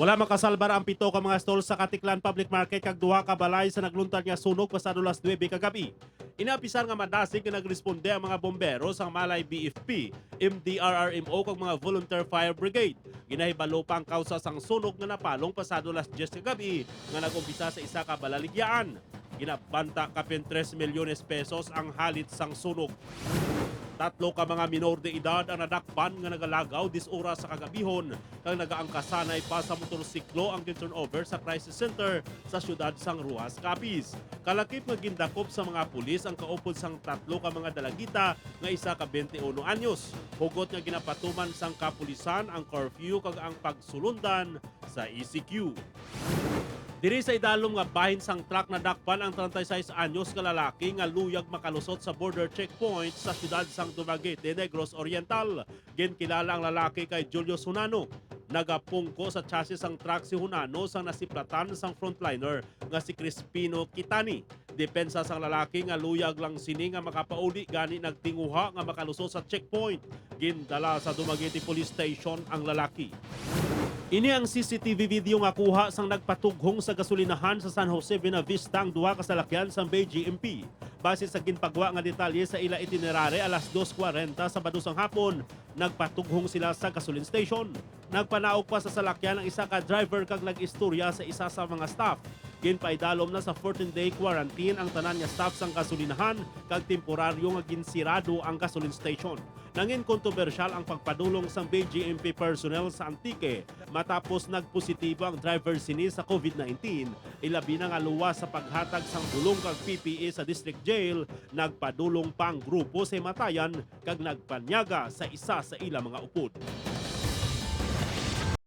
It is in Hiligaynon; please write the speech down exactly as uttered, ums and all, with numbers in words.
Wala makasalbar ang pito ka mga stall sa Katiklan Public Market kag duha ka balay sa nagluntad nga sunog pasado las nuebe kagab-i. Ina, apisar nga madasig nga nagresponde ang mga bombero sang Malay B F P, M D R R M O kag mga Volunteer Fire Brigade. Ginahibalo pa ang kausa sang sunog nga napalong pasado las diyes kagab-i nga nag-umpisa sa isa ka balaligyaan. Ginabanta kapin tres milyones pesos ang halit sang sunog. Tatlo ka mga minor de edad ang nadakpan nga nagalagaw dis oras sa kagabihon kag nagaangkasanay pa sa motorsiklo ang gin-turnover sa crisis center sa siyudad sang Roxas, Capiz. Kalakip nga gindakop sa mga pulis ang kaupod sang tatlo ka mga dalagita nga isa ka twenty-one anyos, hugot nga ginapatuman sang kapulisan ang curfew kag ang pagsulundan sa E C Q. Diri sa idalom nga bahin sang truck nadakpan ang treinta y seis anyos nga lalaki nga luyag makalusot sa border checkpoint sa siyudad sang Dumaguete, Negros Oriental. Ginkilala ang lalaki kay Julius Hunano. Nagapungko sa chassis sang truck si Hunano sang nasiplatan sang frontliner nga si Crispino Kitani. Depensa sang lalaki nga luyag lang sini nga makapauli, gani nagtinguha nga makalusot sa checkpoint. Gindala sa Dumaguete Police Station ang lalaki. Ini ang C C T V video nga kuha sang nagpatughong sa gasolinahan sa San Jose Buenavista ang duha ka salakyan sang B J M P. Base sa ginpagwa nga detalye sa ila itinerary, alas dos kwarenta Sabado sang hapon, nagpatughong sila sa gasoline station. Nagpanaog pa sa salakyan ang isa ka driver kag nag-istorya sa isa sa mga staff. Ginpaidalom na sa fourteen-day quarantine ang tanan nga staff sang gasolinahan kag temporaryo nga ginsirado ang gasoline station. Nangin kontrobersyal ang pagpadulong sang B J M P personnel sa Antique matapos nagpositibo ang driver sini sa COVID nineteen, ilabi na nga luwas sa paghatag sang bulong kag P P E sa District Jail. Nagpadulong pa ang grupo sa himatayan kag nagpanyaga sa isa sa ila mga upod.